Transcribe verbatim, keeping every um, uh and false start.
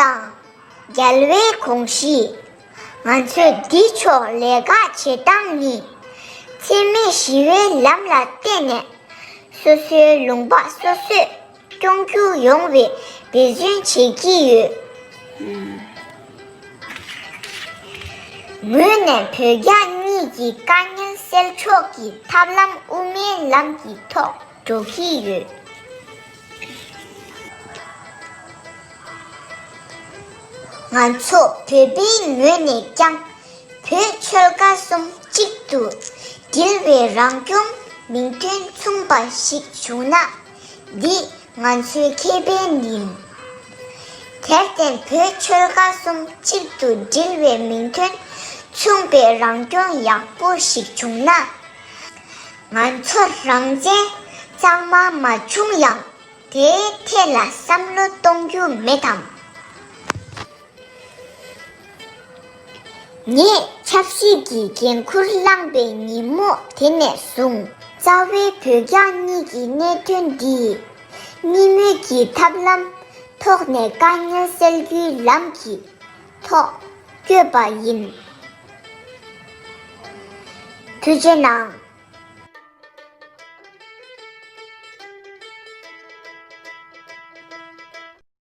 དང་། རྒྱལ་བའི་དགོངས་གཞི། ང་ཚོས་འདི་ཕྱོགས་ལས་ཀ་བྱེད་སྟངས་ནི། འཚེ་མེད་ཞི་བའི་ལམ་ལ་བརྟེན་ནས། སོ་སོའི་ལུང་པ་སོ་སོས་སྐྱོང་རྒྱུ་ཡོང་བའི་འབད་བརྩོན་བྱེད་ཀྱི་ཡོད། ངོས་ནས་བོད་རྒྱ་གཉིས་ཀྱི་དཀའ་ངལ་སེལ་ཕྱོགས་ཀྱི་ཐབས་ལམ་དབུ་མའི་ལམ་གྱི་ཐོག་འགྲོ་གི་ཡོད། ང་ཚོ་བོད་པའི་ངོས་ནས་ཀྱང་བོད་ཆོལ་ཁ་གསུམ་གཅིག་ཏུ་སྒྲིལ་བའི་རང་སྐྱོང་མིང་དོན་མཚུངས་པ་ཞིག་བྱུང་ན། འདི་ང་ཚོའི་ཁེ་ཕན་ཡིན། དེར་བརྟེན་བོད་ཆོལ་ཁ་གསུམ་གཅིག་ཏུ་སྒྲིལ་བའི་མིང་དོན་མཚུངས་པའི་རང་སྐྱོང་ཡག་པོ་ཞིག་བྱུང་ན། ང་ཚོར་རང་བཙན་གཙང་མ་མ་བྱུང་ཡང་། དེའི་ཐད་ལ་བསམ་བློ་གཏོང་རྒྱུ་མེད་དམ། ངས་ཆབ་སྲིད་ཀྱི་འགན་ཁུར་བླངས་པའི་ཉིན་མོ་དེ་ནས་བཟུང་། རྩ་བའི་བོད་རྒྱ་གཉིས་ཀྱི་གནད་དོན་འདི། གཉིས་མོས་ཀྱི་ཐབས་ལམ་ཐོག་ནས་དཀའ་ངལ་སེལ་རྒྱུའི་ལམ་གྱི་ཐོག་བསྐྱོད་པ་ཡིན། ཐུགས་རྗེ་གནང་།